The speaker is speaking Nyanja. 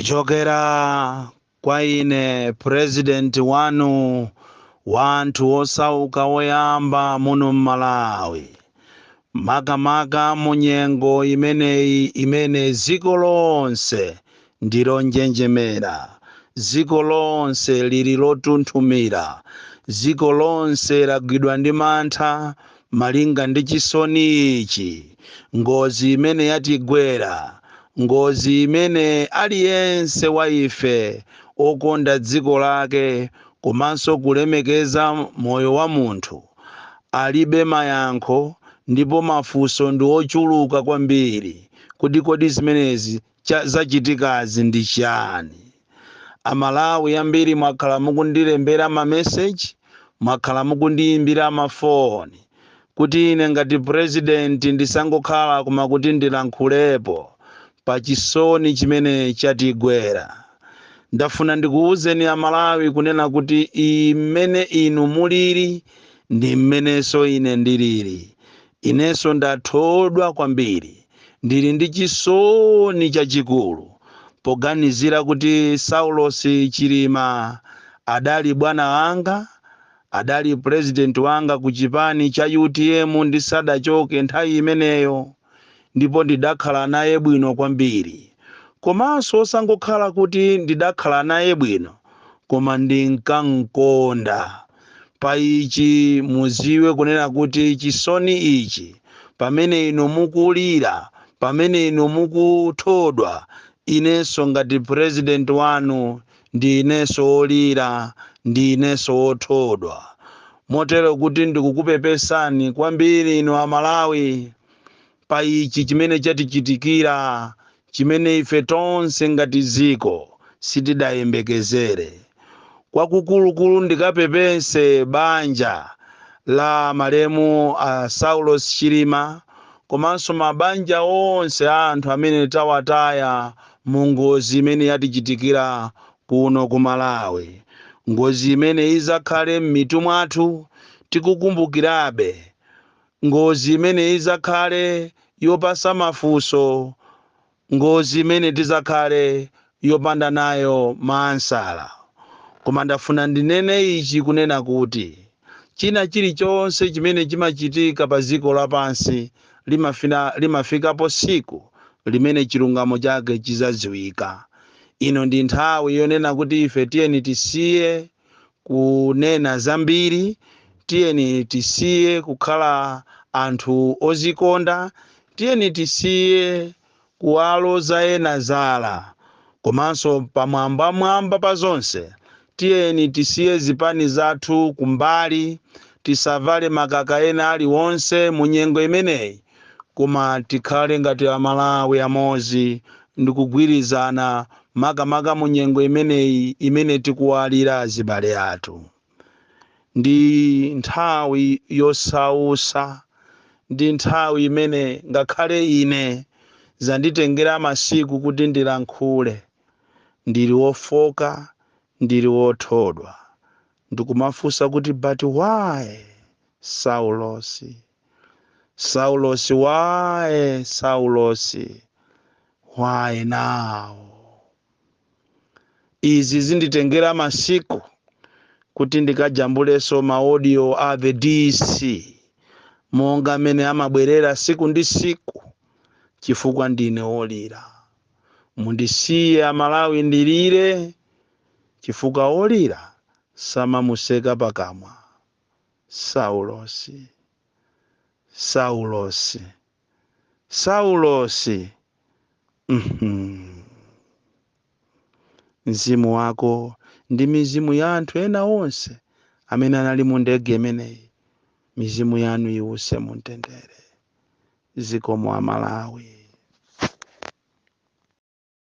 Kuchokera kwa ine president wanu wa anthu osauka woyamba muno m'Malawi, makamaka mu nyengo imeneyi imene dziko lonse ndilonjenjemera, dziko lonse lili lotunthumira, dziko lonse lagwidwa ndi mantha malinga ndi chisoni ichi, ngozi imene yatigwera, ngozi imene aliyense wa ife okonda dziko lake komanso kulemekeza moyo wa munthu alibe mayankho, ndipo mafunso ndi ochuluka kwambiri kuti kodi zimenezi zachitikazi ndi chani? Amalawi ambiri mwakhala mukundilembera mameseji, mwakhala mukundiyimbira mafoni kuti ine ngati president ndisangokhala koma kuti ndilankhulepo pa chisoni chimene chatigwera. Ndafuna ndikuwuzeni Amalawi kunena kuti imene inu mulili ndi mmenenso ine ndilili. Inenso ndathodwa kwambiri, ndili ndi chisoni chachikulu poganizira kuti Saulos Chilima adali bwana wanga, adali president wanga ku chipani cha UTM ndisadachoke nthawi imeneyo, ndipo ndidakhala naye bwino kwambiri. Komanso osangokhala kuti ndidakhala naye bwino, koma ndinkamkonda. Pa ichi muziwe kunena kuti chisoni ichi, pamene inu mukulira, pamene inu mukuthodwa, inenso ngati president wanu ndi inenso wolira, ndi inenso wothodwa. Motero kuti ndikukupepesani kwambiri inu Amalawi pa ichi chimene chatichitikira, chimene ife tonse ngati dziko sitidayembekezere. Kwakukulukulu ndikapepese banja la malemu a Saulos Chilima komanso mabanja onse a anthu amene tawataya mu ngozi imene yatichitikira kuno ku Malawi, ngozi imene izakhale m'mitu mwathu tikukumbukirabe, ngozi imene izakhale yopasa mafunso, ngozi imene tizakhale yopanda nayo maansala. Koma ndafuna ndinene ichi kunena kuti china chilichonse chimene chimachitika pa dziko lapansi limafikapo siku limene chilungamo chake chizadziwika. Ino ndi nthawi yonena kuti ife tiyeni tisiye kunena zambiri, tiyeni tisiye kukhala anthu ozikonda, tiyeni tisiye kuwaloza ena zala, komanso pamwambamwamba pa zonse tiyeni tisiye zipani zathu kumbali, tisavale makaka ena aliwonse mu nyengo imeneyi, koma tikhale ngati Amalawi amodzi ndikugwirizana, makamaka mu nyengo imeneyi imene tikuwalira azibale athu. Ndi nthawi yosausa, ndi nthawi imene ngakhale ine zanditengera masiku kuti ndilankhule. Ndili wofoka, ndili wothodwa, ndikumafunsa kuti but why Saulos? Saulos, why Saulos? Why now? Izi zinditengera masiku kuti ndikajambulenso ma audio a the DC monga amene amabwerera siku ndi siku, chifukwa ndine wolira. Mundisiye Amalawi ndilire, chifukwa wolira samamuseka pakamwa. Saulosi, Saulosi, Saulosi. Mzimu wako ndi mizimu ya anthu ena onse amene anali mu ndege imeneyi, mizimu yanu iwuse mumtendere. Zikomo Amalawi.